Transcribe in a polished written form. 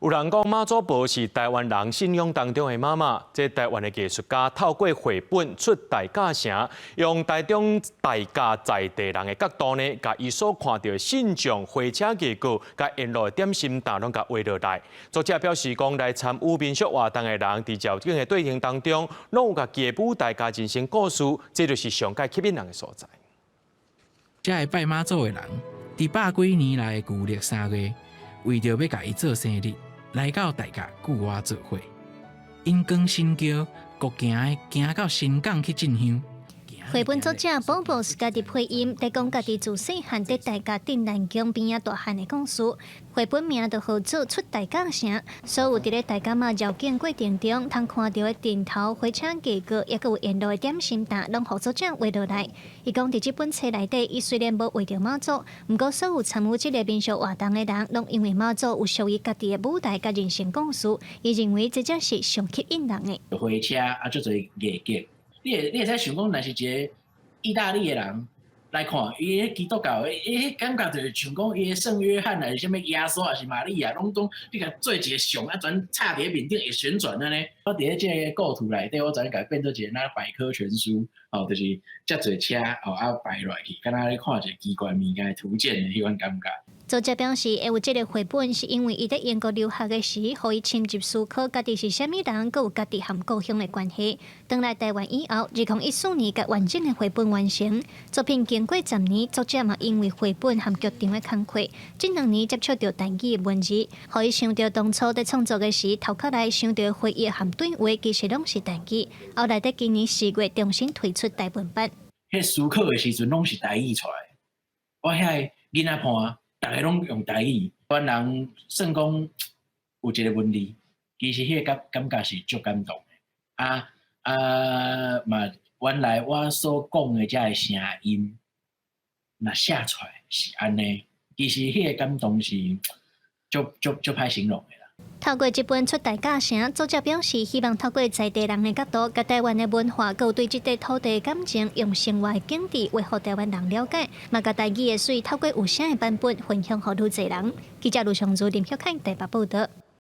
有人講媽祖婆是台灣人信仰當中的媽媽，這台灣的藝術家透過繪本出大甲城，用台中大甲在地人的角度呢，共伊所看著的信眾、火車藝閣、佮沿路的點心檔攏共畫落來。作者表示講，來參與民俗活動的人，佇繞境的過程當中，攏有家己的舞台佮人生故事，這就是上蓋吸引人的所在。這个拜媽祖的人，佇百幾年來的舊曆3月，為著欲共伊做生日，來到大甲舊仔做伙，𪜶扛神轎，閣行的行到新港去進香。繪本作者寶寶是家己配音，在講家己自細漢佇大甲鎮瀾宮邊仔大漢的故事。繪本名就號做《出大甲城》，所有佇咧大甲媽繞境過程中，通看著的陣頭、火車藝閣，抑閣有沿路的點心檔，攏予作者畫落來。伊講佇這本冊內底，伊雖然無畫著媽祖，毋過所有參與這个民俗活動的人，攏因為媽祖有屬於家己的舞台佮人生故事。伊認為這才是上吸引人的。火車啊，足濟藝閣。你會使想講，若是一个意大利的人來看，伊彼基督教，伊彼感覺就是像講伊的聖約翰，還是啥物耶穌，還是瑪利亞，攏總你共做一个像啊，全插佇咧面頂會旋轉按呢。我佇咧這个構圖內底，我全共變做一个若百科全書，哦，就是遮濟車哦啊排落去，敢若咧看一个奇怪物件的圖鑑的彼款感覺。作者表示，會有這个繪本，是因為伊佇英國留學的時，予伊深入思考家己是啥物人，閣有家己和故鄉的關係。轉來台灣以後，2014年共完整的繪本完成。作品經過10年，作者嘛因為繪本和劇場的工課，這2年接觸著台語的文字，予伊想著當初佇創作的時，頭殼內想著回憶和對話，其實攏是台語。後來佇今年4月重新推出台文版。彼思考的時陣攏是台語出來，我遐囡仔伴。逐个攏用台語，阮人算講有一個文字，其實彼個感覺是足感動的。啊啊嘛，原來我所講的這个聲音，若寫出來是按呢，其實彼个感動是足足足歹形容的啦。透過這本出大甲城，作者表示希望透過在地人的角度，共台灣的文化，閣有對這塊土地的感情，用生活的景致畫予台灣人了解，嘛共台語的媠透過有聲的版本分享予愈濟人。記者盧尚如、林旭凱台北報導。